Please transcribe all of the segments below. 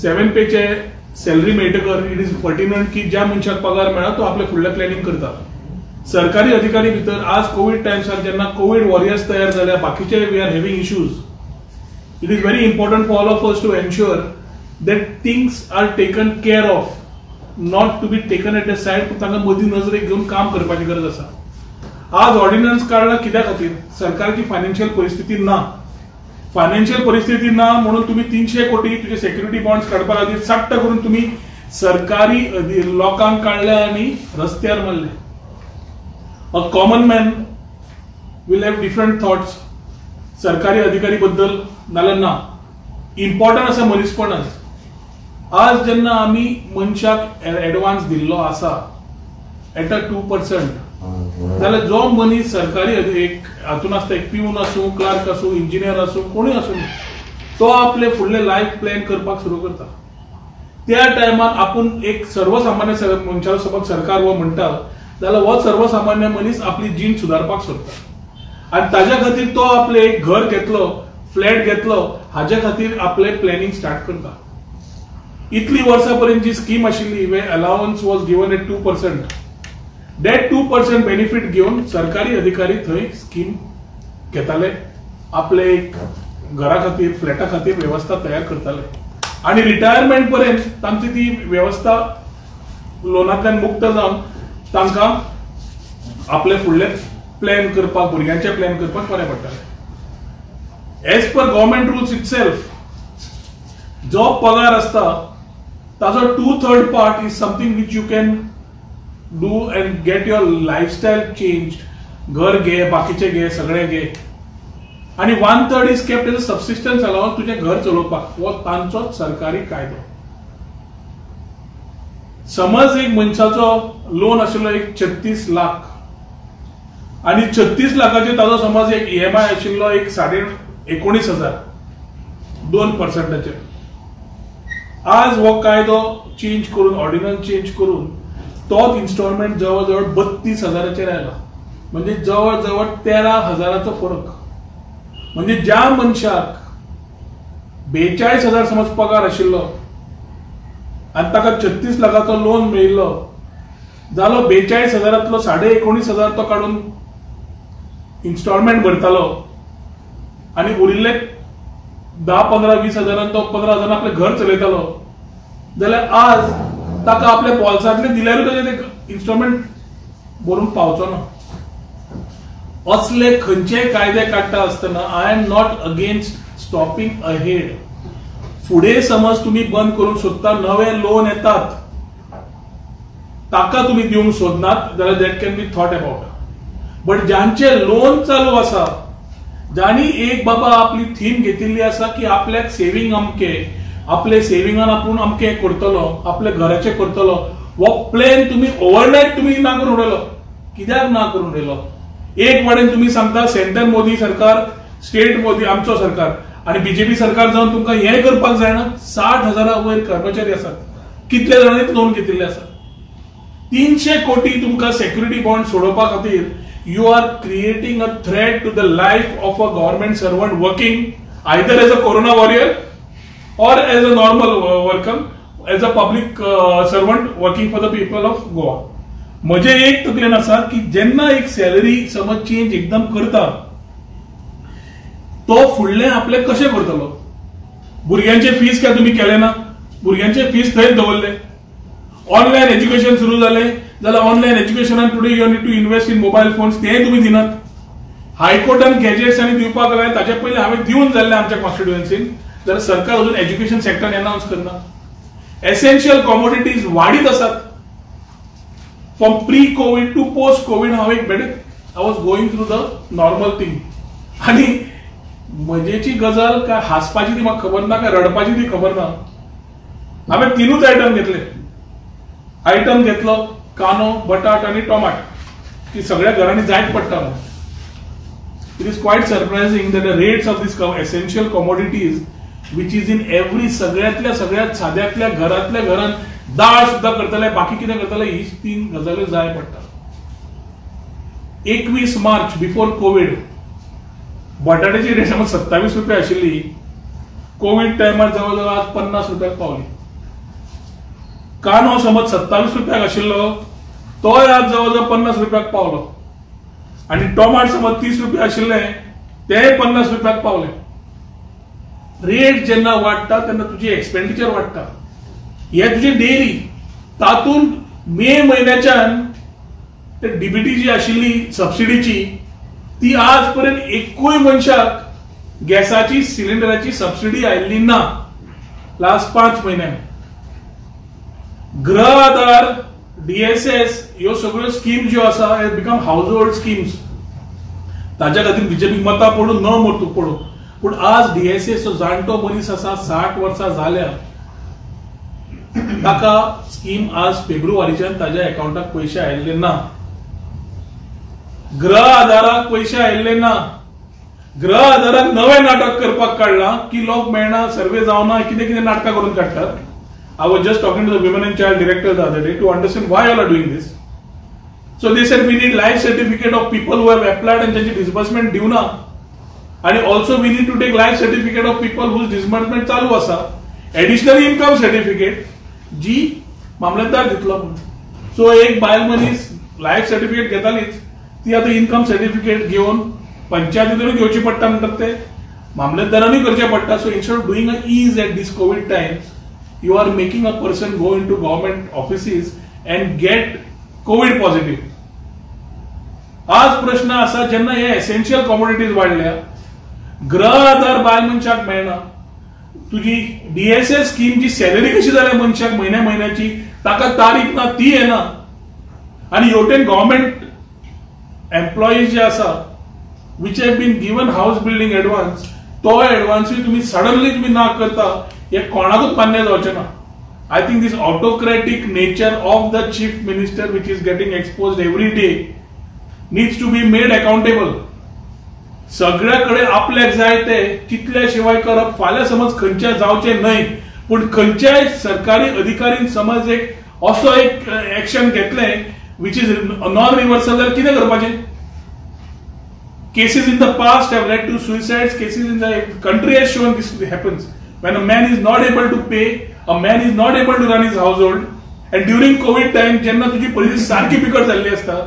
7 पेचे salary मेळटकर it is pertinent की ज्या मनशाक पगार मेळा तो आपले फुडलें प्लॅनिंग करता. सरकारी अधिकारी भितर आज कोवीड टायम्सार जेन्ना कोवीड वॉरियर्स तयार जाल्या, बाकीचे we are having issues. It is very important for all of us to ensure that things are taken care of, not to be taken at a side. तांकां मदीं नजरेक घेवन काम करपाची गरज आसा. आज ऑर्डिनन्स काडला कित्या खातीर? सरकारची फायनान्शियल परिस्थिती ना. फायनान्शियल परिस्थिती ना म्हणून तुम्ही 300 कोटी तुझे सेक्युरिटी बॉन्ड्स काडपा खातीर साट्ट करून तुम्ही सरकारी लोकांक काडले आनी रस्त्यार मारले. A common man will have different thoughts सरकारी अधिकारी बद्दल नाल्यार ना. इम्पॉर्टंट आसा मनीसपण. आज जेन्ना आमी मनशाक एडवान्स दिल्लो आसा एट अ 2%, जाल्यार जो मनीस सरकारी एक हातून आसता, एक पिवन आसूं, क्लार्क आसूं, इंजिनियर आसूं, कोणूय आसूं, तो आपले फुडले लायफ प्लॅन करपाक सुरू करता. त्या टायमार आपूण एक सर्वसामान्य मनशा समज सरकार हो म्हणटा जाल्यार हो सर्वसामान्य मनीस आपली जीण सुदारपाक सोदता आनी ताज्या खातीर तो आपले एक घर घेतलो, फ्लॅट घेतलो, हाज्या खातीर आपले प्लॅनिंग स्टार्ट करता. इतली वर्सां पर्यंत जी स्कीम आशिल्ली way allowance was given at 2%, that 2% benefit घेवन सरकारी अधिकारी थंय स्कीम घेताले, आपले एक घरा खातीर, फ्लॅटा खातीर वेवस्था तयार करताले आनी रिटायरमेंट पर्यंत तांची ती वेवस्था लोनांतल्यान मुक्त जावन तांकां आपले फुडले प्लॅन करपाक, भुरग्यांचे प्लॅन करपाक बरें पडटालें. As per government rules itself जो पगार आसता ताजो 2/3 part is something which you can do and get your lifestyle change. घर घे, बाकीचे घे, सगळे घे, आनी 1/3 is kept as a subsistence allowance तुजें घर चलोवपाक. हो तांचोच सरकारी कायदो. समज एक मनशाचो लोन आशिल्लो एक 36 लाख आनी 36 लाखाचेर ताजो समज एक EMI आशिल्लो एक 19,500 2%. आज हो कायदो चेंज करून, ऑर्डिनन्स चेंज करून तोच इन्स्टॉलमेंट जवळ जवळ 32,000 आयला, म्हणजे जवळ जवळ 13,000 फरक. म्हणजे ज्या मनशाक 42,000 समज पगार आशिल्लो आनी ताका 36 लाखाचो लोन मेळिल्लो, जालो 42,000 19,500 तो काडून इन्स्टॉलमेंट भरतालो आनी उरिल्ले 10, 15, 20 हजारान तो 15,000 आपलें घर चलयतालो, जाल्यार आज ताका आपल्या बॉल्सांतले दिल्यारूय ताजें ते इन्स्टॉलमेंट भरूंक पावचो ना. असले खंयचेय कायदे काडटा आसतना I am not against stopping ahead. फुडें समज तुमी बंद करूंक सोदता, नवे लोन येतात ताका तुमी दिवंक सोदनात जाल्यार that can be thought about. But जांचे लोन चालू आसा, जांणी एक बाबा आपली थीम घेतिल्ली आसा की आपल्याक सेवींग अमके, आपले सेविंगान आपूण अमके करतलो, आपले घराचे करतलो, हो प्लॅन तुमी ओवरनायट तुमी ना करून उडयलो. कित्याक ना करून उडयलो? एक वाटेन तुमी सांगता सेंटर मोदी सरकार, स्टेट मोदी आमचो सरकार, आनी बीजेपी सरकार जावन तुमकां हें करपाक जायना. 60,000 वयर कर्मचारी आसात, कितले जाणांनी लोन घेतिल्ले आसात. 300 कोटी तुमकां सेक्युरिटी बॉन्ड सोडोवपा खातीर you are creating a threat to the life of a government servant working either as a corona warrior or as a normal worker, as a public servant working for the people of Goa. म्हजें एक तकलेन आसा की जेन्ना एक salary समज change एकदम करता, तो फुडलें आपलें कशें करतलो? भुरग्यांचे फीस काय तुमी केलें ना, भुरग्यांचे फीस थंय दवरले. ऑनलायन एज्युकेशन सुरू जालें जाल्यार online एज्युकेशनान today you need to invest in mobile phones, तेय तुमी दिनात. हायकोर्टान गॅजेट्स आनी दिवपाक लाय, ताचे पयलीं हांवें दिवन जाल्लें आमच्या कॉन्स्टिट्युएन्सीन, जाल्यार सरकार अजून एज्युकेशन सेक्टर अनावन्स करना. एसेन्शियल कॉमोडिटीज वाडीत आसात. From pre COVID to post COVID हांव एक बेट I was going through the normal thing. आनी मजेची गजाल काय हांसपाची ती म्हाका खबर ना, काय रडपाची ती खबर ना. हांवें तिनूच आयटम घेतले. आयटम घेतलो कांदो, बटाट आनी टोमाट, ती सगळ्या घरांनी जायत पडटा. It is quite surprising that the rates of this essential commodities which is in every सगळ्यांतल्या सगळ्यात साद्यांतल्या घरांतल्या घरांत दाळ सुद्दां करतले, बाकी कितें करतले, हीच तीन गजाल्यो जाय पडटा. 21 मार्च बिफोर कोवीड बटाट्याची रेट समज 27 रुपया आशिल्ली, कोवीड टायमार जवळ जवळ आज 50 रुपयाक पावली. कांदो समज 27 रुपयाक आशिल्लो तोय आज जवळ जवळ 50 रुपयाक पावलो आनी टोमाट समज 30 रुपया आशिल्ले तेय 50 रुपयाक पावले. रेट जेन्ना वाडटा तेन्ना तुजी एक्सपेंडिचर वाडटा. हे तुजी डेली तातूंत मे म्हयन्याच्यान ते डीबीटी जी आशिल्ली सबसिडीची ती आज पर्यंत एकूय मनशाक गॅसाची सिलिंडराची सबसिडी आयिल्ली ना लास्ट 5 म्हयन्यांक. गृह आधार, डीएसएस ह्यो सगळ्यो स्कीम ज्यो आसा हे बिकम हाऊस होल्ड स्किम्स. ताच्या खातीर बीजेपी मतां पडूं न मतां पडूं, पूण आज डीएसएस जाणटो मनीस आसा 60 वर्सां जाल्या ताका स्कीम आज फेब्रुवारीच्यान ताज्या अकाउंटाक पयशे आयिल्ले ना. गृह आधाराक पयशे आयिल्ले ना. गृह आधाराक नवें नाटक करपाक काडलां की लोक मेळना, सर्वे जावना, कितें कितें नाटकां करून काडटात. I was just talking to the women and child director the other day to understand why all are doing this. So they said we need life certificate of people who have applied and तांची disbursement दिवना, आनी also we need to take life certificate of people whose disbursement चालू आसा, additional income certificate जी मामलेदार दितलो म्हणून. So एक बायल मनीस लायफ सर्टिफिकेट घेतालीच, ती आतां इनकम सर्टिफिकेट घेवन पंचायतीतून घेवची पडटा म्हणटात ते मामलेदारांनी करचें पडटा. So instead of doing a ease at this COVID times, you are making a person go into government offices and get COVID positive. आज प्रश्न आसा जेन्ना हे एसेन्शियल कॉमोडिटीज वाडल्या, गृह आधार बायल मनशाक मेळना, तुजी डीएसएस स्कीम जी सॅलरी कशी जाल्या मनशाक म्हयन्या म्हयन्याची ताका तारीख ना, ती येना, आनी हेवटेन गव्हर्मेंट एम्प्लॉईज जे आसा which have been given house building advance, तो एडवान्सूय तुमी सडनली तुमी ना करता, हे कोणाकूच मान्य जावचें ना. I think this autocratic nature of the chief minister which is getting exposed every day needs to be made accountable. सगळ्या कडेन आपल्याक जाय ते चितल्या शिवाय करप, फाल्यां समज खंयच्या जावचें न्हय, पूण खंयच्याय सरकारी अधिकारीन समज एक असो एक एक्शन घेतलें which is non reversal जाल्यार कितें करपाचें? Cases in the past have led to suicides. Cases in the country has shown this happens. When a man is not able to pay, a man is not able to run his household, and during COVID time, जेन्ना तुजी परिस्थिती सारकी बिकट जाल्ली आसता,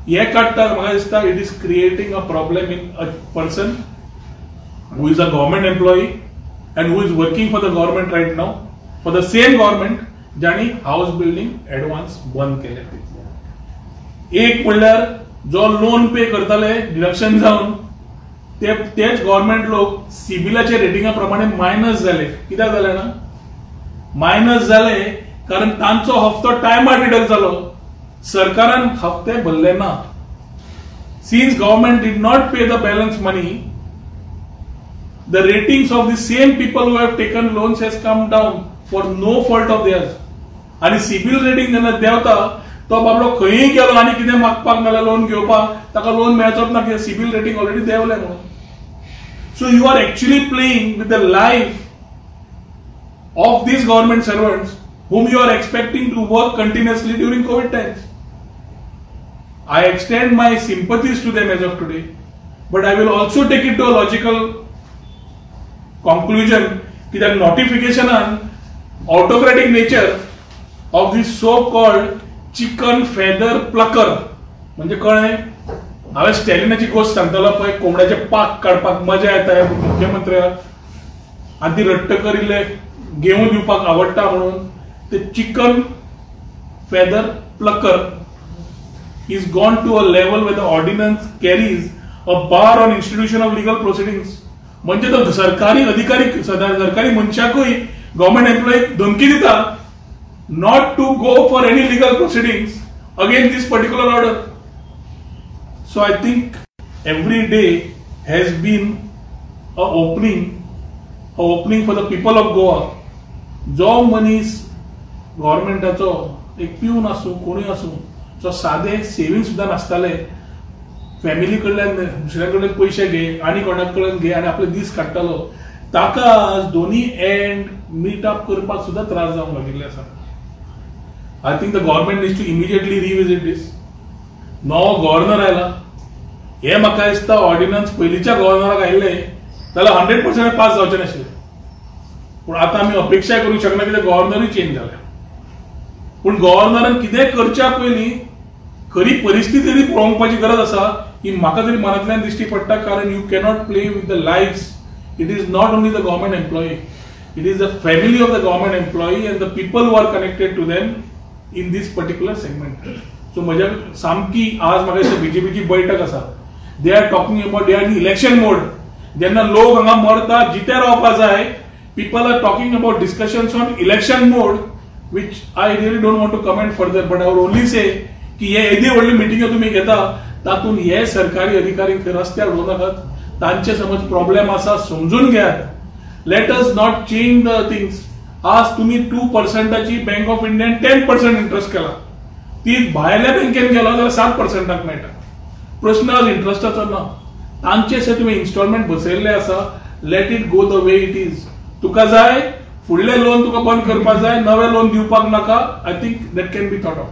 हे काडटा म्हाका दिसता it is creating a problem in a person who is a government employee and who is working for the government right now, for the same government जांणी हाऊस बिल्डिंग एडवान्स बंद केले. एक म्हणल्यार जो लोन पे करताले deduction जावन ते तेच गव्हर्मेंट लोक सिबिलाच्या रेटिंगा प्रमाणे मायनस जाले. कित्याक जाले ना? मायनस जाले कारण तांचो हप्तो टायमार डिडक्ट जालो, सरकारान हप्ते भरले ना. Since government did not pay the balance money, the ratings of the same people who have taken loans has come down for no fault of theirs. आनी सिबील रेटिंग जेन्ना देंवता तो बाबडो खंयी गेलो आनी कितें मागपाक नाल्यार लोन घेवपाक ताका लोन मेळचोच ना, कित्याक सिबील रेटिंग ऑलरेडी देंवलें म्हणून. So you are actually playing with the life of these government servants whom you are expecting to work continuously during COVID times. I extend my sympathies to them as of today, but I will also take it to a logical conclusion कित्याक नोटिफिकेशनान autocratic nature of this so called chicken feather plucker म्हणजे कळ्ळें, हांवें स्टॅलिनाची गोश्ट सांगतालो पळय, कोंबड्याचे पाक काडपाक मजा येता मुख्यमंत्र्याक, आनी ती रट्टकर इल्ले घेवन दिवपाक आवडटा म्हणून ते chicken feather plucker is gone to a level where the ordinance carries a bar on institution of legal proceedings. म्हणजे तो सरकारी अधिकारी, सरकारी मनशाकूय गव्हर्मेंट एम्प्लॉई धमकी दिता not to go for any legal proceedings against this particular order. So I think every day has been a opening for the people of Goa. जो मनीस गव्हर्मेंटाचो एक पिवन आसूं कोणूय आसूं, जो सादे सेविंग सुद्दां नासताले, फॅमिली कडल्यान दुसऱ्या कडल्यान पयशे घे आनी कोणा कडल्यान घे आनी आपले दीस काडटालो, ताका आज दोनी एंड मीट अप करपाक सुद्दां त्रास जावंक लागिल्ले आसा. I think the government needs to immediately revisit this. नवो गव्हर्नर आयला, हे म्हाका दिसता ऑर्डिनन्स पयलींच्या गव्हर्नराक आयिल्ले जाल्यार 100% पास जावचें नाशिल्लें. पूण आतां आमी अपेक्षा करूंक शकना कित्याक गव्हर्नरूय चेंज जाल्या. पूण गव्हर्नरान कितेंय करच्या पयलीं खरी परिस्थिती तरी पळोवपाची गरज आसा ही म्हाका तरी मनांतल्यान दिश्टी पडटा. कारण you cannot play with the lives. It is not only the government employee, it is the family of the government employee and the people who are connected to them in this particular segment. So म्हज्या सामकी आज म्हाका दिसता बीजेपीची बैठक आसा. They are talking about, they are in election mode. जेन्ना लोक हांगा मरता, जिते रावपा जाय, people are talking about discussions on election mode, which I really don't want to comment further, but I would only say की हे येदी व्हडली मिटिंग्यो तुमी घेता तातूंत हे सरकारी अधिकारी रस्त्यार उडोवं नाकात. तांचे समज प्रॉब्लेम आसा समजून घेयात. Let us not change the things. आज तुम्ही 2%ची बँक ऑफ इंडियान 10% इंट्रस्ट केला, ती भायल्या बँकेन गेलो जाल्यार 7%क मेळटा. प्रश्न आज इंट्रस्टाचो ना. तांचे से तुमी इन्स्टॉलमेंट बसयल्ले आसा, let it go the way it is. तुका जाय फुडले लोन तुका बंद करपाक जाय, नवे लोन दिवपाक नाका. I think that can be thought of.